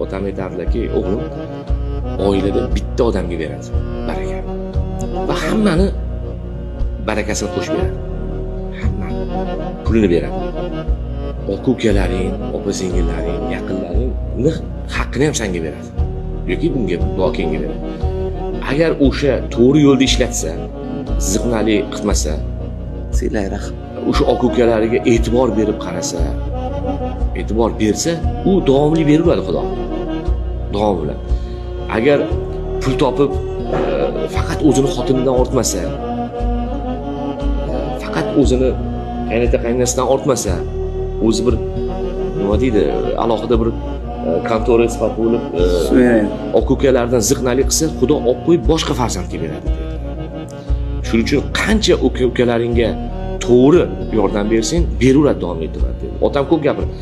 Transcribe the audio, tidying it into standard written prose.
Otam aytardilarki, o'g'lim, oilada bitta odamga beradi baraka va hammani barakasini qo'shib beradi, hammani pulini beradi. Aka ukalaring, opa singillaring, yaqinlaringni haqqini ham sanga beradi yoki bunga, bu akangga beradi. Agar o'sha to'g'ri yo'lda ishlatsa, ziqnalik qilmasa, Silai rahm. o'sha aka ukalariga e'tibor berib qarasa, e'tibor bersa, u davomli beraveradi Xudo davom bilan. Agar pul topib faqat o'zini xotinidan ortmasa, faqat o'zini qaynota qaynonasidan ortmasa, o'zi bir, nima deydi, alohida bir kontora sifatida bo'lib, Suveren. aka ukalardan ziqnalik qilsa, Xudo olib qo'yib boshqa farzandga beradi dedi. Shuning uchun qancha uka ukalaringga to'g'ri yordam bersang, beraveradi, davom etaveradi dedi. Otam ko'p gapirdi.